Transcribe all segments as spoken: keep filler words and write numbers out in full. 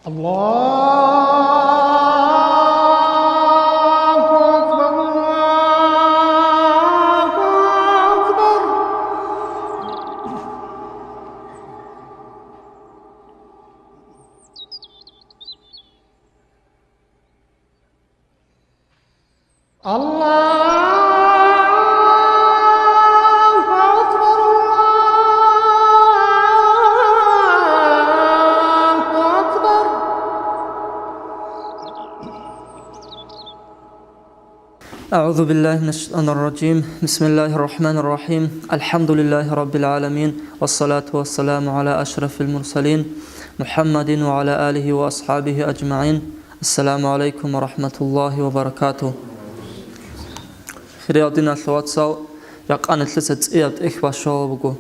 الله أكبر، الله أكبر. الله أكبر، الله أكبر. أعوذ بالله من الشيطان الرجيم. بسم الله الرحمن الرحيم. الحمد لله رب العالمين. والصلاة والسلام على أشرف المرسلين محمد وعلى آله وأصحابه أجمعين. Ассаламу гӀалайкум ва рахӀматуллагьи ва баракатугь. Хириял диналъул вацал, жакъа нилъеца цӀияб тӀехь бащалеб буго.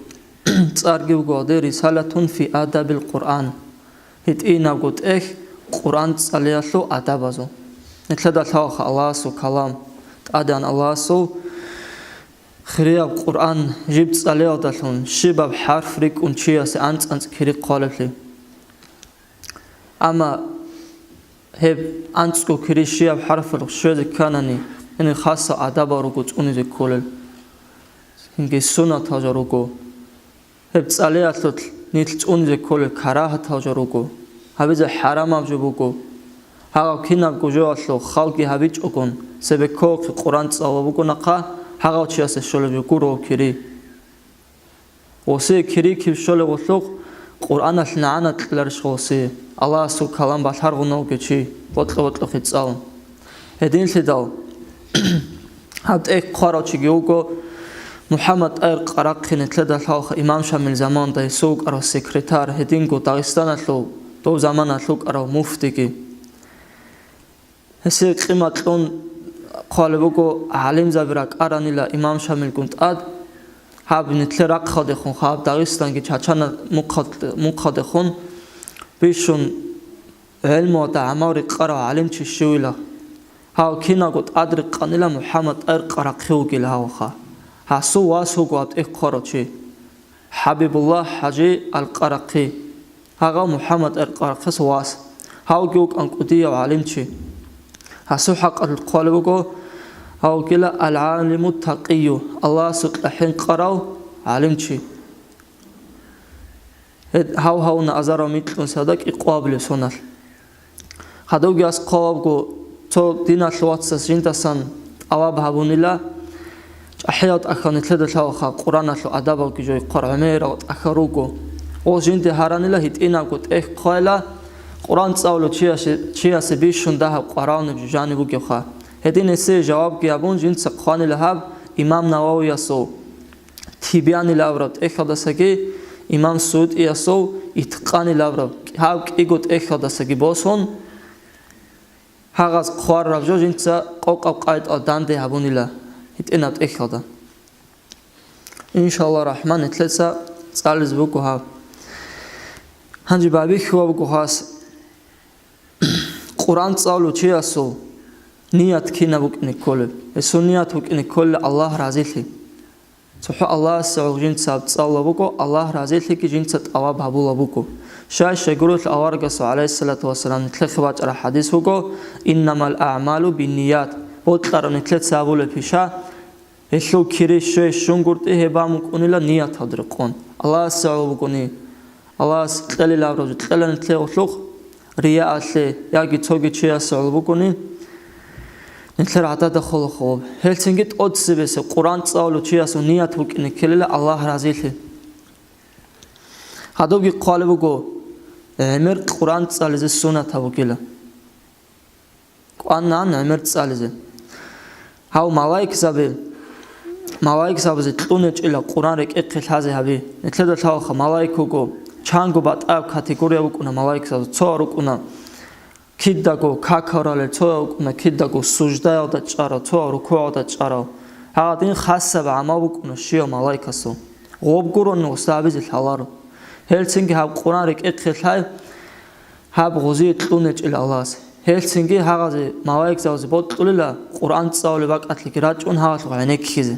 ЦӀарги буго гьелде «Рисалатун фи адабил Къуръан», гьитӀинабго тӀехь Къуръан цӀалиялъул адабазул. Нилъеда лъалаха Аллагьасул калам, ТӀадегӀан Аллагьасул хирияб Къуръан жиб цӀалиялдалъун щибаб хӀарп рикӀкӀун чиясе анцӀ-анцӀ кири хъвалеблъи. Амма гьеб анцӀго кири щияб хӀарпалъухъ щвезе кканани, гьениб хасал адабал руго цӀунизе кколел. Цинги суннатал жо руго. Гьеб цӀалиялъулъ нилъ цӀунизе кколел карагьатал жо руго. Гьабизе хӀарамаб жо буго. Гьагъав кинабго жоялъул халги гьабичӀогон, цебекколехъе Къуръан цӀалулеб бугонаха, гьагъав чиясе щолеб жо гуро кири. Гъосие кири киб щолеб гъулъухъ, Къуръаналъ нагӀана кьеларищ гъосие, Аллагьасул калам балъаргъуна вугев чи, бокьа-бокьухъе цӀалун. Гьединлъидал, гьаб тӀехь хъварав чиги вуго, МухӀаммад ТӀагьир Къарахъи, нилъеда лъалаха имам Шамил заманда гьесул вукӀарав секретарь, гьединго Дагъистаналъул дов заманалъ вукӀарав муфтиги. Гьесие къимат кьун хъвалеб буго гӀалимзаби ракӀаранила имам Шамилгун тӀад, гьаб нилъер рахъалдехун, гьаб Дагъистанги Чачана мухъалд-, мухъалдехун бищун гӀелмуялда гӀамал рекъарав гӀалимчи щивила. Гьав киналго тӀад рекъанила МухӀаммад ТӀагьир Къарахъи вугила гьаваха. Гьасул вас вуго гьаб тӀехь хъварав чи, ХӀабибуллагь ХӀажи ал-Къарахъи. Гьагъав МухӀаммад ТӀагьир Къарахъис вас, гьавги вукӀан кӀудияв гӀалимчи. Гьасул хӀакъалъулъ хъвалеб буго, гьав вугила ал-гӀалиму такъию, Аллагьасукьа хӀинкъарав гӀалимчи. Гьед гьав гьавуна азарав микьун сада кӀикъоабилеб соналъ. Гьадавги аскъовабго цо диналъул вацас жиндасан тӀалаб гьабунила, чӀахӀиял тӀахьал нилъеда лъалаха Къуръаналъул адабалги жойхъар гӀемерал тӀахьал руго. Гъо жинде гьаранила гьитӀинабго тӀехь хъвайла, Къуръан цӀалулев чиясе, чиясе бищун дагьаб къваралниб жужани бугевха. Гьедин гьесие жавабги гьабун, жинца хъванила гьаб имам Нававиясул Тибяни лавраб тӀехьалдасаги, имам СуютӀиясул Итикъани лавраб гьаб кӀиго тӀехьалдасаги босун, гьагъаз хъвараб жо жинца къокъаб къагӀидал данде гьабунила гьитӀинаб тӀехьалда. Иншалла рахман, нилъеца цӀализе буго гьаб. Гьанже байбихьулеб буго гьас. Къуръан цӀалулев чиясул ният кинаб букӀине кколеб? Гьесул ният букӀине кколеб Аллагь разилъи. ЦохӀо Аллагьасе гӀоло жинца гьаб цӀалулеб буго, Аллагь разилъиги жинца тӀалаб гьабулеб буго. Щай-щай гурелъул аварагасул, гӀалайгьиссалату вассалам, нилъехъе бачӀараб хӀадис буго: «Иннамал аъмалу бинният», бокьараб нилъеца гьабулеб пиша, гьелъул кири щвей щунгуртӀи гьеб бан букӀунила нияталда рекъон. Аллагьасе гӀоло бугони, Аллагьас кьелилаб рожа кьела нилъер гъуллухъ, риялъе яги цоги чиясе гӀоло бугони, нилъер гӀадада холохъо. Гьелцинги тӀоцебесеб Къуръан цӀалулев чиясул ният букӀине ккелила Аллагь разилъи. Гьадубги хъвалеб буго, гӀемер Къуръан цӀализе суннатаб бугила. КӀванагӀан гӀемер цӀализе. Гьав малаикзаби, малаикзабазе кьун гьечӀила Къуръан рекӀехъе лъазе гьаби. Нилъеда лъалаха малаик вуго, чанго батӀаяб категория букӀуна малаикзабаз. Цо рукӀуна кидаго какал ралел, цо рукӀуна кидаго суждаялда чӀарал, цо рукугӀалда чӀарал. Гьагъадин хасаб гӀамал букӀуна щивав малаикасул. Гъоб гурони гъосда гьабизе лъаларо. Гьелцинги гьаб Къуръан рекӀехъе лъай, гьаб гъозие кьун гьечӀила Аллагьас. Гьелцинги гьагъазе малаикзабазе бокьулила Къуръан цӀалулеб бакӀалъеги рачӀун гьагъалъухъ гӀенеккизе.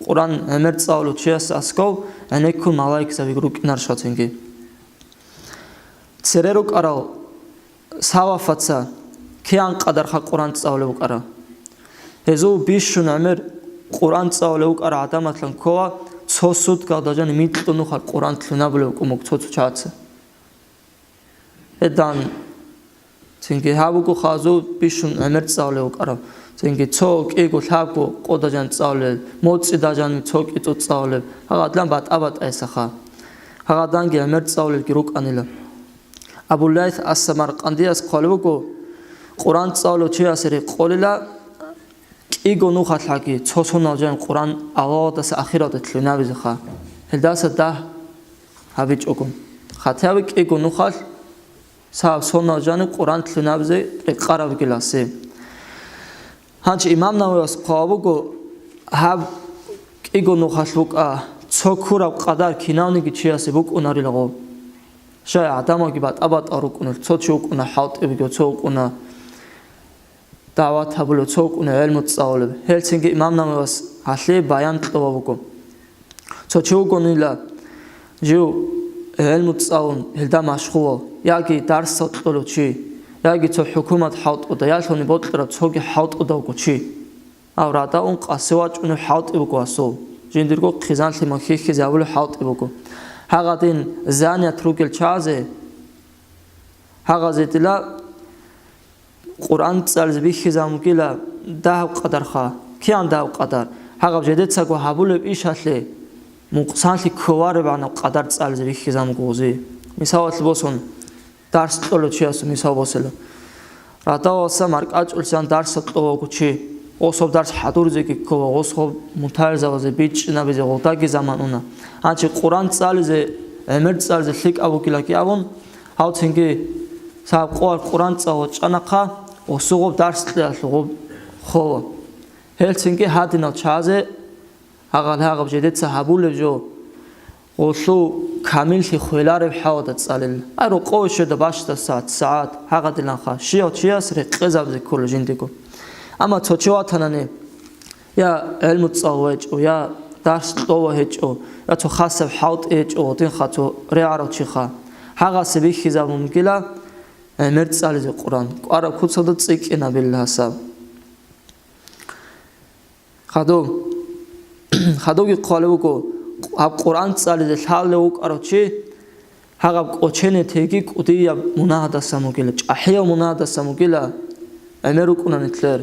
Къуръан гӀемер цӀалулев чияс аскӀов гӀенеккун малаикзабиги рукӀинарищ гьацинги. Цере рукӀарал салафаца кигӀан къадарха Къуран цӀалулев вукӀарав? Гьезул бищун гӀемер Къуран цӀалулев вукӀарав гӀадаматлъун ккола, цо суткалда жани микьго нухалъ Къуран лъунабулев вукӀун буго цо-цо чагӀаца. Гьедан цинги гьаб буго хазул бищун гӀемер цӀалулев вукӀарав, цинги цо кӀиго лъабго къода жан цӀалулел, моцӀида жан цо кӀицӀо цӀалулел, гьагъадлъан батӀа-батӀаясаха. Гьагъаданги гӀемер цӀалулелги рукӀанила. Абу Лайс ас-Самаркъандияс хъвалеб буго, Къуран цӀалулев чиясе рекъолила кӀиго нухалъги цо сонал жан Къуран авалалдаса ахиралде лъунабизеха, гьелдаса дагь гьабичӀого. Хатяби кӀиго нухалъ цо сонал жани Къуран лъунабизе рекъарабгиласе. Гьанчи имам Нававияс хъвалеб буго, гьаб кӀиго нухалъ букӀа, цо ккураб къадар кинавниги чиясе букӀунарилаго. Щай гӀадамалги батӀа-батӀал рукӀунел, цо чи вукӀуна хӀалтӀи бугев, цо вукӀуна дагӀват гьабулев, цо вукӀуна гӀелму цӀалулев. Гьелцинги имам Нававияс гьалъие баян кьола буго. Цо чи вугонила жив гӀелму цӀалун, гьелда машгъулав, яги дарсал кьолев чи, яги цо хӀукумат хӀалтӀуда, ялъуни бокьараб цоги хӀалтӀудавго чи. Гьав радал ун къаси вачӀунев хӀалтӀи буго асул, жиндирго хъизан-лъимал хьихьизе гьабулев хӀалтӀи буго. Гьагъадин заният ругел чагӀазе, гьагъазе дила Къуран цӀализе бихьизабунгила дагьаб къадарха. КигӀан дагьаб къадар? Гьагъаб жедецаго гьабулеб ишалъе мукъсанлъи кколареб гӀанаб къадар цӀализе бихьизабунгози. Мисалалъе босун, дарс кьолев чиясул мисал босела. Радаласа маркӀачӀулъан дарсал кьолавго чи, гъособ дарс хӀадурзеги ккола, гъособ мутагӀилзабазе бичӀчӀинабизе гъолдаги заман уна. Гьанчи Къуран цӀализе, гӀемер цӀализе лъикӀаб бугилаги абун, гьав цинги Цо къоялъ Къуран цӀалулев чӀанахъа, гъосул гъоб дарс кьеялъул гъоб хола. Гьелцинги гьадинал чагӀазе гьагъал-гьагъаб жедеца гьабулеб жо, гъолъул камиллъи хвелареб хӀалда цӀалел. Ай рокъове щведа бащдаб сагӀат, сагӀат, гьагъадиланха, щияв чияс рекъезабизе ккола жиндиего. Амма цо чи ватанани, я гӀелму цӀалулев гьечӀо, я дарс кьолев гьечӀо, я цо хасаб хӀалтӀи гьечӀо, гъодинха цо регӀарав чиха. Гьагъасе бихьизабунгила гӀемер цӀализе Къуран, кӀвараб куцалда цӀикӀкӀинабила гьасаб. Хадуб. Хадубги хъвалеб буго, гьаб Къуран цӀализе лъалев вукӀарав чи, гьагъаб кӀочене теги кӀудияб мунагьадасан вугила, чӀахӀиял мунагьадасан вугила, гӀемер рукӀуна нилъер,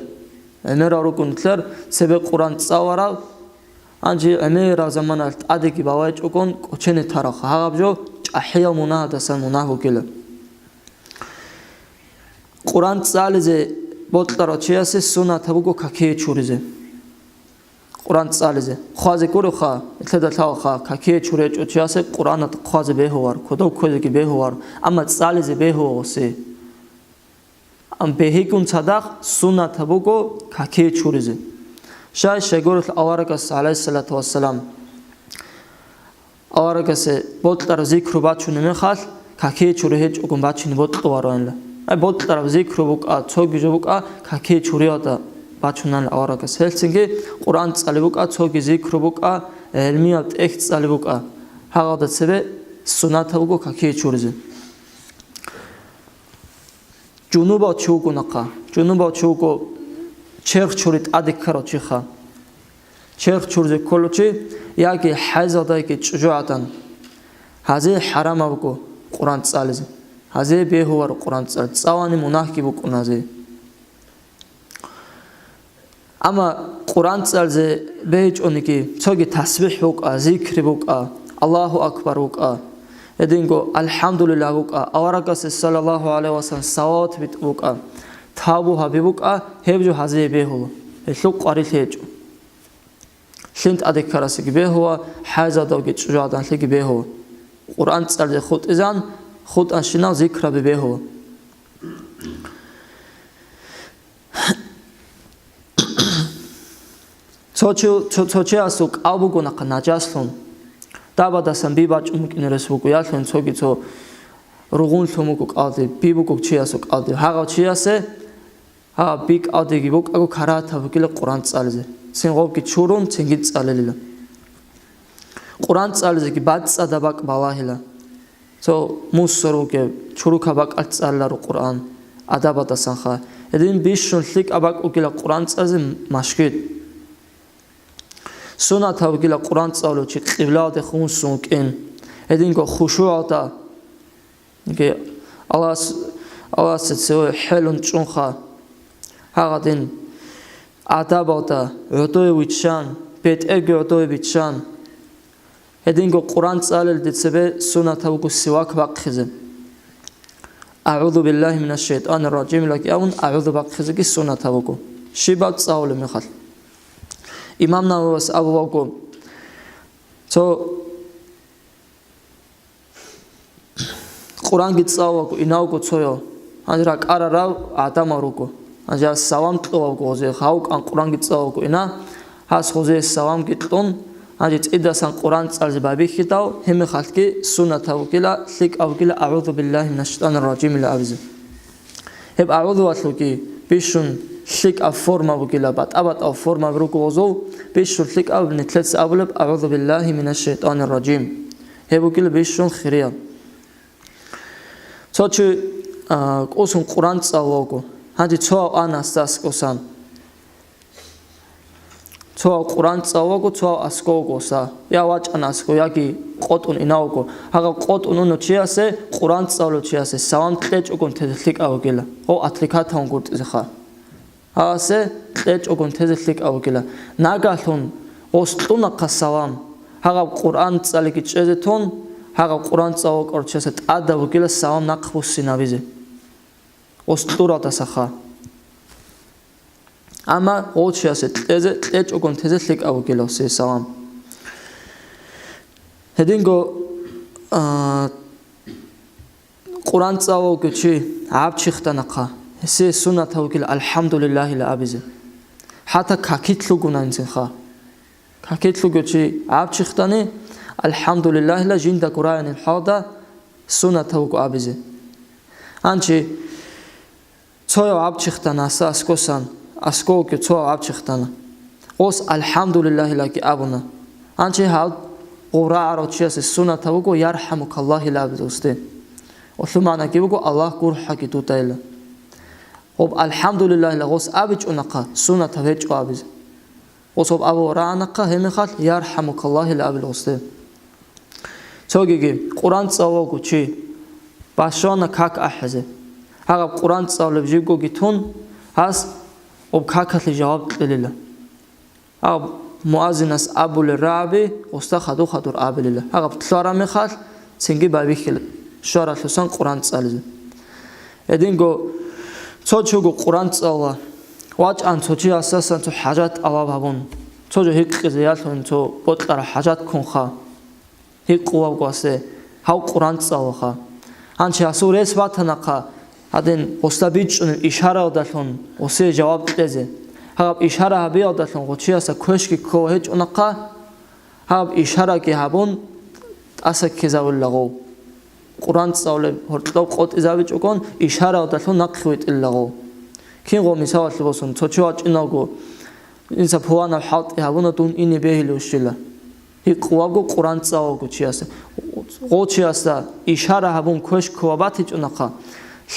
гӀемерал руго нилъер цебе Къуран цӀаларал, гьанже гӀемерал заманалъ тӀадеги бавайчӀогон кӀочене таралха, гьагъаб жо чӀахӀиял мунагьадасан мунагь вугила. Къуран цӀализе бокьарав чиясе суннатаб буго какие чуризе. Къуран цӀализе. Хъвазе гуроха, лъеда лъалха, какие чуречӀо чиясе Къуран хъвазе бегьувар, кодов кквезеги бегьувар, амма цӀализе бегьуа гъосе. Ам бегьигун цадахъ суннатаб буго какие чуризе. Щай щайгурелъул аварагас, гӀалайгьиссалату вассалам, аварагасе бокьараб зикру бачунеб мехалъ, какие чури гьечӀогун бачине бокьулароанила. Ай бокьараб зикру букӀа, цоги жо букӀа, какие чуриялда бачунанила аварагас. Гьелцинги Къуран цӀали букӀа, цоги зикру букӀа, гӀелмияб тӀехь цӀали букӀа. Гьагъалда цебе суннатаб буго какие чуризе. Жунубав чи вугонахъа. Жунубав чи вуго черх чури тӀаде ккарав чиха. Черх чурзе кколев чи яги хӀайзалдайги чӀужугӀадан. Гьазе хӀарамаб буго Къуран цӀализе. Гьазе бегьувар Къуран цӀал-, цӀалани мунагьги букӀун гьазе. Амма Къуран цӀализе бегьичӀониги, цоги тасбихӀ букӀа, зикри букӀа, Аллагьу акбар букӀа, гьединго АлхӀамдулиллагь букӀа, аварагасе саллаллагьу гӀалайгьи вассалам салават битӀ букӀа, тавбу гьаби букӀа, гьеб жо гьазие бегьула, гьелъул къварилъи гьечӀо. Лъим тӀаде ккарасеги бегьула, хӀайзадавги чӀужугӀаданлъиги бегьула. Къуран цӀализе хутӀизан, хутӀанщинал зикраби бегьула. Цо чи-, цо, цо чиясул кӀал бугонахъа нажаслъун. Дабадасан би бачӀун букӀине рес буго, ялъун цоги цо ругъунлъун буго кӀалдиб, би буго чиясул кӀалдиб. Гьагъав чиясе гьаб би кӀалдиги букӀаго карагьатаб бугила Къуран цӀализе. Цин гъобги чурун, цинги цӀалилила. Къуран цӀализеги бацӀцӀадаб бакӀ балагьила. Цо мусор вугев, чурукаб бакӀалъ цӀаларо Къуръан, адабалдасанха. Гьедин бищун лъикӀаб бакӀ бугила Къуръан цӀализе машгьид. Суннатаб бугила Къуръан цӀалулев чи къиблаялдехун вуссун вукӀин. Гьединго хушугӀалда, яги Аллагьас-, Аллагьасе цеве хӀелун чӀунха. Гьагъадин адабалда гӀодове виччан, бетӀерги гӀодове биччан. Гьединго Къуръан цӀалелде цебе суннатаб буго сивак бахъизе. «АгӀузу биллагьи минаш шайтӀанир ражим» лаги абун, агӀузу бахъизеги суннатаб буго, щибаб цӀалулеб мехалъ. Имам Нававияс абулеб буго, цо Къуръанги цӀалулев вуго, иневго цояв, гьанже ракӀарарав гӀадамал руго. Гьанже гьас салам кьолеб буго гъозие, гьав вукӀан Къуръанги цӀалулев вуго ина, гьас гъозие саламги кьун, гьанже цӀидасан Къуръан цӀализе байбихьидал, гьеб мехалъги суннатаб бугила, лъикӀаб бугила «АгӀузу биллагьи минаш шайтӀанир ражим» ила абизе. Гьеб агӀузуялъулги бищун лъикӀаб форма бугила, батӀа-батӀал формаби руго гъозул, бищун лъикӀаб нилъеца абулеб «АгӀузу биллагьи минаш шайтӀанир ражим». Гьеб бугила бищун хирияб. Цо чи, а, кӀусун Къуръан цӀалулев вуго. Гьанже цояв ана гьасда аскӀосан. Цояв Къуръан цӀалулев вуго, цояв аскӀов вуго гьасда. Я вачӀана аскӀов, яги къотӀун инев вуго. Гьагъав къотӀун унев чиясе, Къуръан цӀалулев чиясе салам кьечӀогун тезе лъикӀаб бугила, гъов отвлекать гьавун гуртӀизеха. Гьасе кьечӀогун тезе лъикӀаб бугила. Нагагьлъун гъос кьунахъа салам, гьагъаб Къуръан цӀалиги чӀезе тун, гьагъаб Къуръан цӀалулев вукӀарав чиясе тӀадаб бугила салам нахъ буссинабизе. Гъос кьуралдасаха. Амма гъов чиясе кьезе, кьечӀогун тезе лъикӀаб бугила гъосие салам. Гьединго, а, Къуръан цӀалулев вуго чи гӀаб чихъанахъа, гьесие суннатаб бугила «АлхӀамдулиллагьила» абизе. ХӀатта какилъ вугонаинцинха. Какилъ вуго чи гӀаб чихъани, «АлхӀамдулиллагьила» жиндаго рагӀанил хӀалда суннатаб буго абизе. Гьанчи цояв гӀаб чихъана гьасда аскӀосан, аскӀовги цояв гӀаб чихъана. Гъос «АлхӀамдулиллагьилаги» абуна. Гьанчи гьав гъов рагӀарав чиясе суннатаб буго «ЯрхӀамукаллагьила» абизе гъосде. Гъолъул магӀнаги буго «Аллагь гурхӀаги дудайила». Гъоб «АлхӀамдулиллагьила» гъос абичӀунахъа, суннатаб гьечӀо абизе. Гъособ абу рагӀанахъа гьеб мехалъ «ЯрхӀамукаллагьила» абила гъосде. Цогиги, Къуръан цӀалулев вуго чи, бащвана как ахӀизе. Гьагъаб Къуръан цӀалулеб живгоги тун, гьас гъоб какалъе жаваб кьелила. Гьаб муаззинас абулел рагӀаби гъосда хадур-хадур абилила. Гьагъаб лъугьараб мехалъ цинги байбихьила, щваралъусан Къуръан цӀализе. Гьединго цо чуго Къуръан цӀалула, вачӀан цо чи гьасдасан цо хӀажат тӀалаб гьабун, цо жо гьикъизе ялъун цо бокьараб хӀажат ккунха. Гьикъулеб гъосие, гьав Къуръан цӀалулаха. Гьанчи гьасул рес батанахъа, гьадин гъосда бичӀчӀунеб ишараялдалъун гъосие жаваб кьезе. Гьаб ишара гьабиялдалъун гъов чиясда квешги ккола гьечӀонахъа, гьаб ишараги гьабун, тӀаса ккезавулила гъов. Къуръан цӀалулеб гьоркьоб къотӀизабичӀогон, ишараялдалъун нахъе витӀила гъов. Кинго мисалалъе босун, цо чи вачӀиналго, инса пуланаб хӀалтӀи гьабуна, дун ине бегьилищила. Гьикъулеб гъов Къуръан цӀалулев чиясда. Гъов чиясда ишара гьабун квеш ккола батичӀунахъа,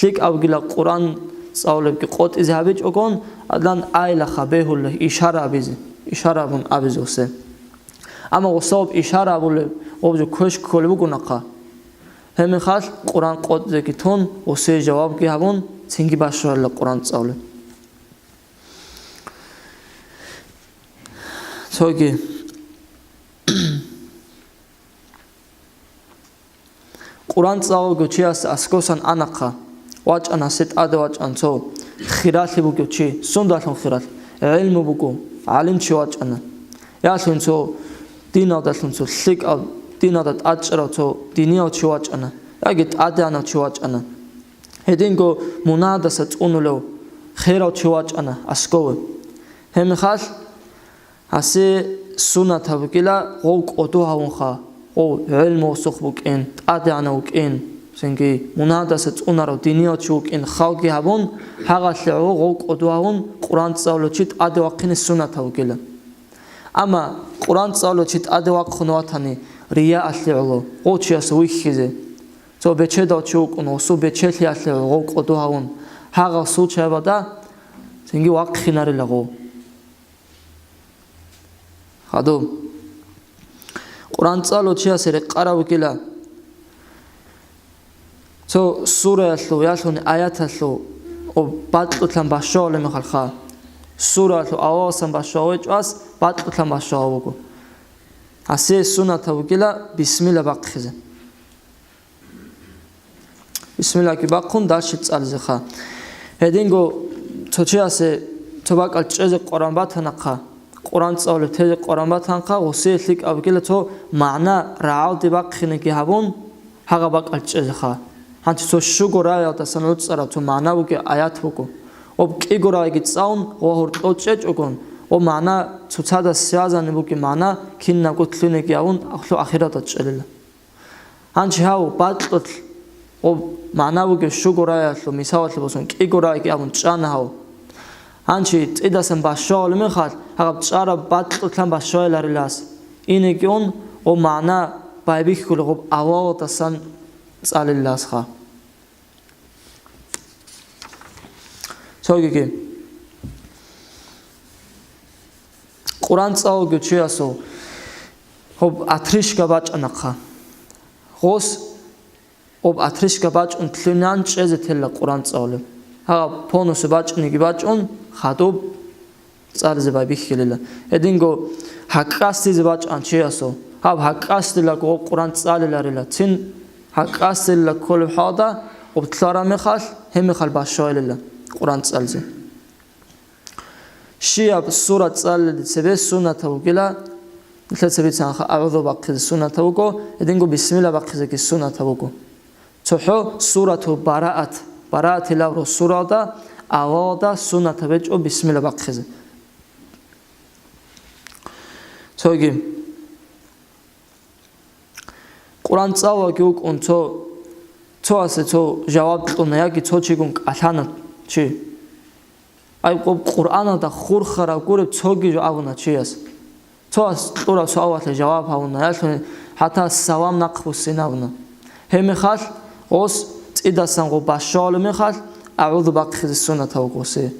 лъикӀаб бугила Къуръан цӀалулебги къотӀизе гьабичӀогон, гьадан айилаха бегьула ишара абизе, ишара абун абизе гъосе. Амма гъосда гъоб ишара абулеб гъоб жо квеш кколеб бугонахъа, гьеб мехалъ Къуръан къотӀизеги тун, гъосие жавабги гьабун, цинги бащуларила Къуръан цӀалулеб. Цоги Къуръан цӀалулев чияс аскосан анахъа, вачӀана, гьесде тӀаде вачӀана цо хиралъи бугев чи. Сундалъун хиралъ? ГӀилму буго, гӀалим чи вачӀана. Ялъун цо диналдалъун цо лъикӀав, диналда тӀадчӀарав цо динияв чи вачӀана, яги тӀадегӀанав чи вачӀана. Гьединго мунагьадаса цӀунулев херав чи вачӀана аскӀове. Гьеб мехалъ гьасе суннатаб бугила гъов кӀодо гьавунха, гъов гӀелму васухъ вукӀин, тӀадегӀанав вукӀин, цинги мунагьадаса цӀунарав динияв чи вукӀин халги гьабун, гьагъалъе гӀоло гъов кӀодо гьавун Къуръан цӀалулев чи тӀаде вахъине суннатаб бугила. Амма Къуръан цӀалулев чи тӀаде вахъун ватани, рияалъе гӀоло, гъов чияс вихьизе, цо бечедав чи вукӀун, гъосул бечелъиялъе гъов кӀодо гьавун, гьагъал случаябалда цинги вахъинарила гъов. Хадуб. Къуран цӀалулев чиясе рекъараб бугила, цо сураялъул, ялъуни аяталъул, о, бакьулъан бащвагьулеб мехалъха, сураялъул аваласан бащвагьулев чӀвас бакьулъан бащвагьулев вуго. Гьасие суннатаб бугила бисмилла бахъизе. Бисмиллагьги бахъун, дальше цӀализеха. Гьединго цо чиясе цо бакӀал чӀезе къваран батанахъа, Къуран цӀалулев тезе къваран батанахъа, гъосие лъикӀаб бугила цо магӀна рагӀалде бахъинеги гьабун, гьагъаб бакӀал чӀезеха. Гьанже цо щуго раялдасан гӀуцӀараб цо магӀна бугеб аят буго. Об кӀиго рагӀиги цӀалун ва гьоркьов чӀечӀогон, ва магӀна цоцазда связанный бугеб магӀна кинабго лъунеги гьавун, ахлу ахираталда чӀелила. Гьанже гьав бакьулъ, гъоб магӀна бугеб щуго раялъул мисалалъе босун, кӀиго рагӀиги абун чӀана гьав. Гьанже цӀидасан бащвагьулеб мехалъ, гьаб чӀараб бакьулъан бащвайиларилас. Инеги ун, гъоб магӀна байбихьулеб гъоб авалалдасан цӀалиласха. Цогиги. Къуран цӀалулев чиясул гьоб отрыжка бачӀанахъа. Гъос гьоб отрыжка бачӀун лъунан чӀезе тела Къуран цӀалулев. Гьаб полностью бачӀунеги бачӀун, хадуб цӀализе байбихьилила. Гьединго гьакъасдизе бачӀан чиясул, гьаб гьакъасдилаго гъоб Къуран цӀалиларила, цин гьакъасдилила кколеб хӀалда, гъоб лъараб мехалъ, гьеб мехалъ бащвайилила Къуран цӀализе. Щияб сура цӀалулде цебе суннатаб бугила, нилъеца бицанха, агӀузу бахъизе суннатаб буго, гьединго бисмилла бахъизеги суннатаб буго. ЦохӀо суратул Бараат, Бараат илаб росуралда, авалалда суннатаб гьечӀо бисмилла бахъизе. Цоги. Къуран цӀалулевги вукӀун цо, цоясе цо жаваб кьуна, яги цо чигун кӀалъана чи. Ай, къоб Къуръаналда хурхараб гуреб цоги жо абуна чияс. Цояс кьураб суалалъе жаваб гьабуна, ялъуни хӀатта салам нахъ буссинабуна. Гьебмехалъ гъос цӀидасан гъоб бащвагьулеб мехалъ, агӀузу бахъизе суннатаб буго гъосе.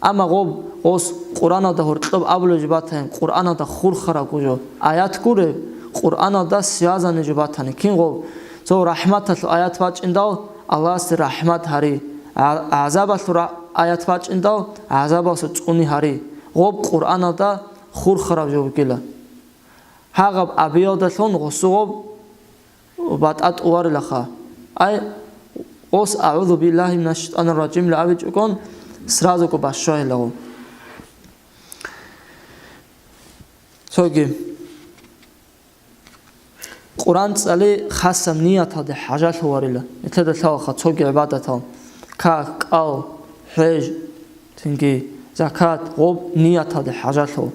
Амма гъоб гъос Къуръаналда гьоркьоб абулеб жо батани, Къуръаналда хурхараб гуро, аят гуреб, Къуръаналда связанный жо батани, кин гъоб, цо рахӀматалъул аят бачӀиндал, Аллагьасде рахӀмат гьари, гӀа-, гӀазабалъул ра-, аят бачӀиндал, гӀазабалъул цӀуни гьари, гъоб Къуръаналда хурхараб жо бугила. Гьагъаб абиялдалъун гъосу гъоб батӀа тӀуварилаха. Ай, гъос «АгӀузу биллагьи минаш-шайтӀанир-ражим» абичӀогон, сразуго бащвайила гъо. Цоги. Къуран цӀали хасаб нияталде хӀажалъуварила. Нилъеда лъалаха цоги гӀибадатал: как, кӀал, хӀеж, цинги закат, гъоб нияталде хӀажалъув.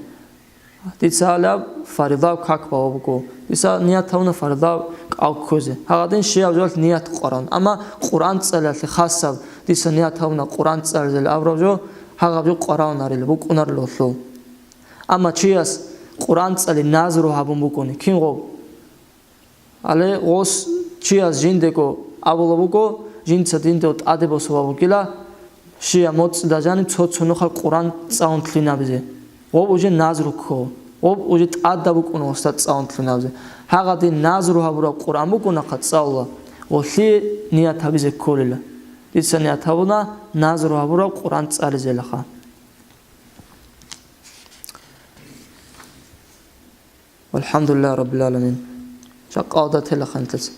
Дица гьалаб фаридаб как бава буго. Дица ният гьавуна фаридаб кӀал ккозе. Гьагъадин щибаб жоялъ ният къваран. Амма Къуран цӀалиялъе хасаб дица ният гьавуна Къуран цӀализел абураб жо, гьагъаб жо къваравунарила, букӀунарила гъолъул. Амма чияс Къуран цӀали назру гьабун букӀуни, кин гъоб? Гьале гъос чияс жиндего абулаб буго, жинца диндал тӀаде босулаб бугила, щия моцӀида жаниб цо-цо нухалъ Къуран цӀалун лъугьинабизе. Гъоб уже назру ккола, гъоб уже тӀадаб букӀуна гъосда цӀалун лъугьинабизе. Гьагъадин назру гьабураб Къуран букӀунахъа цӀалула, гъолъие ният гьабизе кколила. Дица ният гьабуна назру гьабураб Къуран цӀализелаха. ВалхӀамдулиллагьи раббил гӀаламин. Жакъа гьалда тела ханлъица.